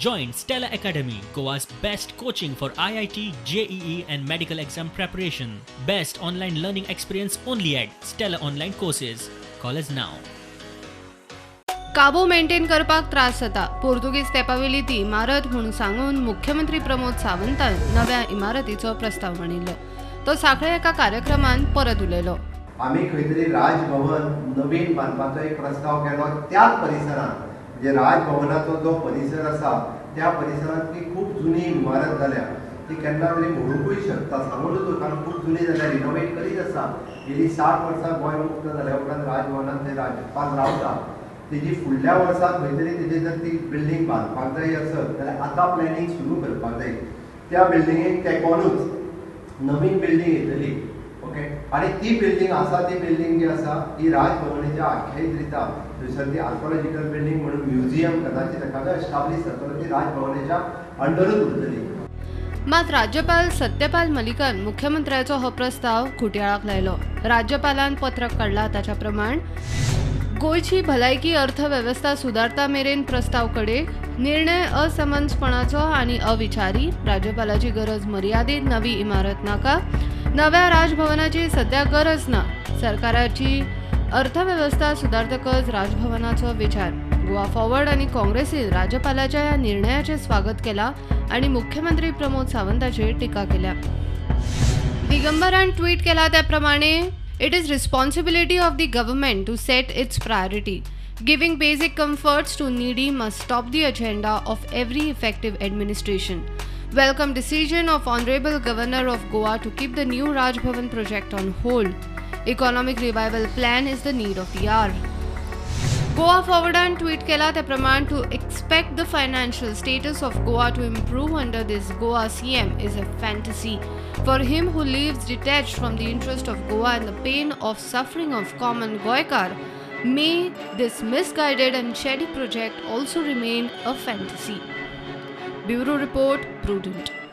Join Stella Academy, Goa's best coaching for IIT, JEE, and medical exam preparation. Best online learning experience only at Stella Online Courses. Call us now. काबू maintain करपाक त्रास जाता. पोर्तुगीज तेंपावेली ती इमारत म्हूण सांगून मुख्यमंत्री प्रमोद सावंतान नव्या इमारतीचो प्रस्ताव मांडिल्लो. तो सांखळे एका कार्यक्रमात परत उलयलो. आमी खंय तरी राजभवन नवीन बांदपाचो एक प्रस्ताव केलो त्याच परिसरांत. म्हणजे राजभवनाचो जो परिसर आसा, त्या परिसरांत ती खूब जुनी इमारत जाल्या. ती केन्ना तरी मोडुकूय शकता, सांगूनच, कारण खूब जुनी जाल्या. रिनोवेट करीत आसा. गेली 60 वर्सां, गोंय मुक्त जाल्या उपरांत राजभवनांत थंय राज्यपाल रावता. तेजी फुडल्या वर्सा खंय तरी तेजी जर ती बिल्डींग बांदपाक जाय आसत जाल्यार आतां प्लॅनिंग सुरू करपाक जाय. त्या बिल्डिंगेक तेकोनूच नवीन बिल्डींग येतली, ओके? आणि ती बिल्डींग आसा, ती बिल्डींग जी आसा, ती राजभवनाच्या आख्यायित रिता थंयसर ती आर्कोलॉजिकल बिल्डींग म्हणून म्युझियम कदाचित एखादो एस्टाब्लीश जातलो. ती राजभवनाच्या अंडरूच उरतली. मात राज्यपाल सत्यपाल मलिकान मुख्यमंत्र्याचो हो प्रस्ताव खुटयाळाक लायलो. राज्यपालान पत्रक काडला ताच्या प्रमाण, गोंयची भलायकी अर्थवेवस्था सुदारता मेरेन प्रस्ताव कडेक. निर्णय असमंजपणाचो आनी अविचारी. राज्यपालाची गरज मर्यादीत. नवी इमारत नाका. नव्या राजभवनाची सध्या गरज ना. सरकाराची अर्थवेवस्था सुदारतकच राजभवनाचो विचार. गोवा फॉरवर्ड आनी काँग्रेसीन राज्यपालाच्या ह्या निर्णयाचें स्वागत केलां आनी मुख्यमंत्री प्रमोद सावंताचेर टिका केल्या. दिगंबरान ट्वीट केला त्या प्रमाणे, "It is responsibility of the government to set its priority. Giving basic comforts to needy must top the agenda of every effective administration. Welcome decision of Honorable Governor of Goa to keep the new Raj Bhavan project on hold. Economic revival plan is the need of the hour." Goa फॉरवर्डान tweet केला त्या प्रमाण, "To expect the financial status of Goa to improve under this Goa CM is a fantasy. For him who lives detached from the interest of Goa and the pain of suffering of common Goenkar, may this misguided and shady project also remain a fantasy." Bureau Report, Prudent.